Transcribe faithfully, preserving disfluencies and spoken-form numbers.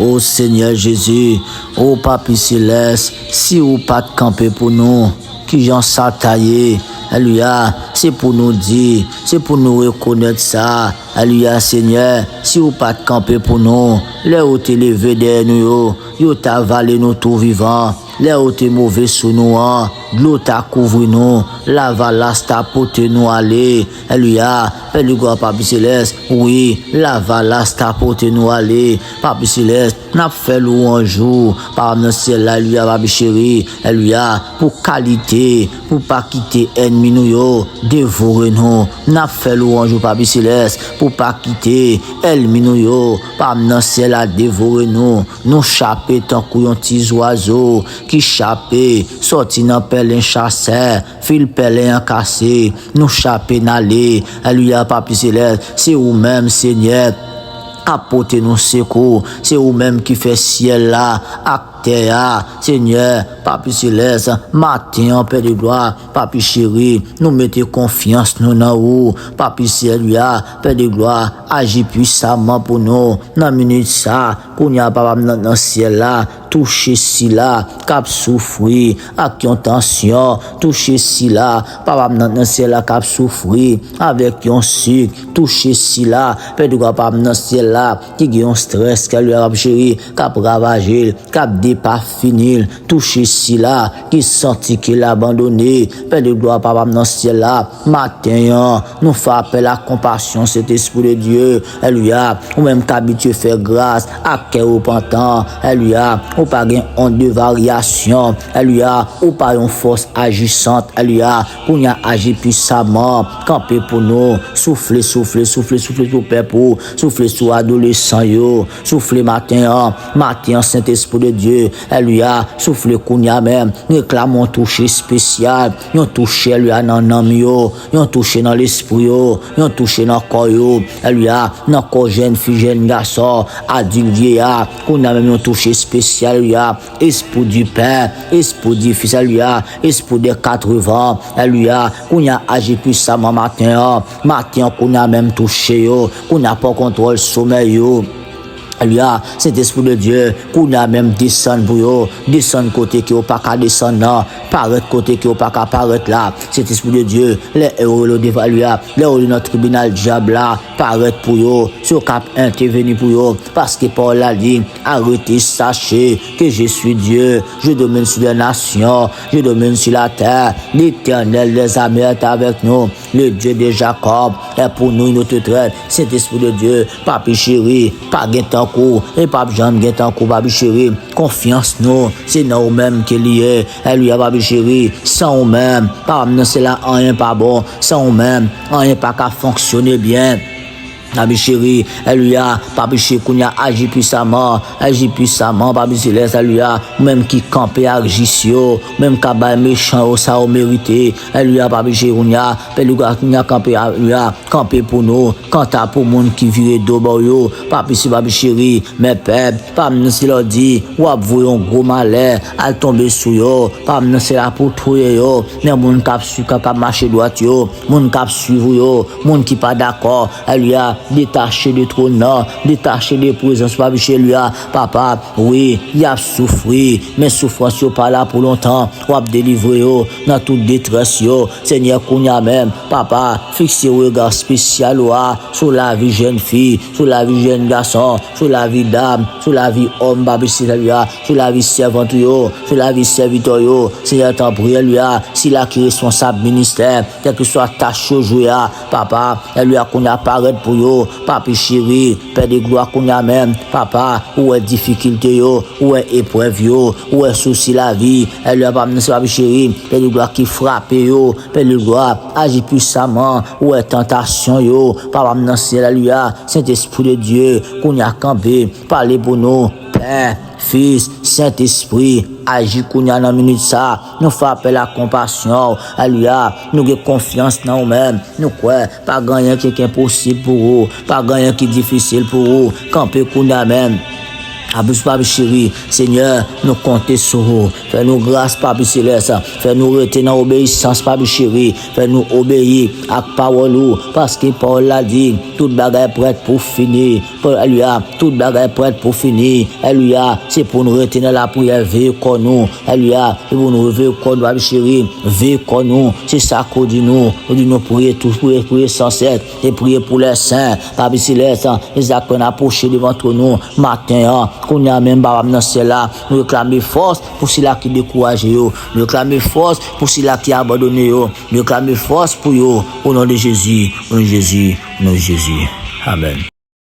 O Senyè Jezi, o Papi Selès, si ou pa t kanpe pou nou, kijan sa ta ye? Alelouya, se pou nou di, se pou nou rekonèt sa. Alelouya, Senyè, si ou pa t kanpe pou nou, lè yo te leve dèyè nou yo, yo ta vale nou tou vivan. Lè yo te move sou nou an, dlo ta kouvri nou, lavalas ta pote nou ale. Alelouya, Pè de glwa, Papi Selès, wi, lavalas ta pote nou ale. Papi Selès, n ap fè lwanj ou, Papa m nan syèl la, alelouya, Papi cheri, alelouya, pou kalite, pou pa kite ènmi nou yo devore nou. N ap fè lwanj ou, Papi Selès, pou pa kite ènmi nou yo, Papa m nan syèl la, devore nou. Nou chape tankou yon ti zwazo ki chape sòti nan pèlen chasè, fil pèlen an kase, nou chape n ale. Alelouya, Papi Selès, se ou menm, Senyè, k ap pote nou sekou. Se ou menm ki fè syèl la ak tè a. Senyè, Papi Selès, maten an, Pè de glwa, Papi cheri, nou mete konfyans nou nan ou. Papi, alelouya, Pè de glwa, aji pwisaman pou nou. Nan minit sa, kounye a, Papa m nan, nan syèl la, touche sila k ap soufri ak yon tansyon, touche sila, Papa m nan, nan syèl la, k ap soufri avèk yon sik, touche sila, Pè de glwa, Papa m nan syèl la, ki gen yon strès, alelouya, Papi cheri, k ap ravaje l, k ap depafini l, touche sila ki santi ke l abandone. Pè de glwa, Papa m nan syèl la, maten an, nou fè apèl a konpasyon, Sentespri de Dye. Alelouya, ou menm k abitye fè gras ak kè repantan. Alelouya, ou pa gen ond de varyasyon. Alelouya, ou pa yon fòs ajisant. Alelouya, kounye a aji pwisaman, kanpe pou nou, soufle, soufle, soufle, soufle sou pèp ou, soufle sou adolesan yo, soufle maten an, maten an, Sentespri de Dye, alelouya, soufle kounye a menm, reklame yon touche espesyal, yon touche, alelouya, nan nanm yo, yon touche nan lespri yo, yon touche nan kò yo, alelouya, nan kò jèn fi, jèn gason, adilt, vyeya, kounye a menm yon touche espesyal, alelouya, Espri di Pè, Espri di Fis, alelouya, Espri dè katrevan, alelouya, kounye a aji pwisaman maten an, maten an kounye a menm touche yo, kounye a pran kontwòl somèy yo. Alelouya, Sentespri de Dye, kounye a menm desann pou yo, desann kote ke yo pa ka desann nan, parèt kote ke yo pa ka parèt la. Sentespri de Dye, lè yo rele w devan, alelouya, lè yo rele w nan tribinal dyab la, parèt pou yo, se ou k ap entèveni pou yo, paske pawòl la di, arrêtez, sachez que je suis Dieu, je domine sur les nations, je domine sur la terre. L'Éternel des armées est avec nous, le Dieu de Jacob est pour nous une retraite. Sentespri de Dye, Papi cheri, pa gen tankou, e p ap janm gen tankou, Papi cheri. Konfyans nou, se nan ou menm ke li ye. Alelouya, Papi cheri, san ou menm, Papa m nan syèl la, anyen pa bon. San ou menm, anyen pa ka fonksyone byen. Papi cheri, alelouya, Papi cheri, kounye a aji pwisaman, aji pwisaman, Papi Selès, alelouya, ou menm ki kanpe ak jis yo, ou menm k ap bay mechan yo sa yo merite, alelouya, Papi cheri, kounye a, Pè de glwa, kounye a kanpe, alelouya, kanpe pou nou, kanta pou moun ki vire do ba w yo, Papi se Papi cheri, men pèp, Papa m nan syèl la di, w ap voye yon gwo malè al tonbe sou yo, Papa m nan syèl la pou touye yo, men moun k ap swiv, k ap mache dwat yo, moun k ap swiv ou yo, moun ki pa dakò, alelouya, detache de twòn nan, detache de prezans Papi cheri, alelouya, Papa, wi, y ap soufri, men soufrans yo pa la pou lontan, w ap delivre yo nan tout detrès yo, Senyè, kounye a menm, Papa, fikse rega espesyal ou a sou lavi jèn fi, sou lavi jèn gason, sou lavi dam, sou lavi òm, Papi cheri, alelouya, sou lavi sèvant ou yo, sou lavi sèvitè w yo. Senyè, tanpri, alelouya, sila ki responsab ministè, kèlkeswa tach yo jwe a, Papa, alelouya, kounye a parèt pou yo, Papi cheri, Pè de glwa, kounye a menm, Papa, ou wè difikilte yo, ou wè eprèv yo, ou wè sousi lavi, alelouya, Papa m nan syèl, Papi cheri, Pè de glwa ki frape yo, Pè de glwa, aji pwisaman, ou wè tantasyon yo, Papa m nan syèl, alelouya, Sentespri de Dye, kounye a kanpe, pale pou nou, Pè, Fis, Sentespri, aji kounye a nan minit sa, nou fè apèl a konpasyon w, alelouya, nou gen konfyans nan ou menm, nou kwè, pa gen anyen ki, ki enposib pou ou, pa gen anyen ki difisil pou ou, kanpe kounye a menm. Abous, Papi cheri, Senyè, nou konte sou ou. Fè nou gras, Papi Selès. Fè nou rete nan obeyisans, Papi cheri. Fè nou obeyi ak pawòl ou, paske pawòl la di, Tout bagay prèt pou fini. Alelouya. Tout bagay prèt pou fini. Alelouya. Se pou nou rete nan lapriyè, veye kò nou. Alelouya. Se pou nou veye kò nou, papi cheri. Veye kò nou. Se sa ke w di nou. Ou di nou priye tou, priye, priye san sès. E priye pou lè sen. Papi selès, e sa ke n apwoche devan twòn ou maten an. Kounye a menm, Papa m nan syèl la, nou reklame fòs pou sila ki dekouraje yo. Nou reklame fòs pou sila ki abandone yo. Nou reklame fòs pou yo. O non de Jezi, o non de Jezi, o non de Jezi. Amèn.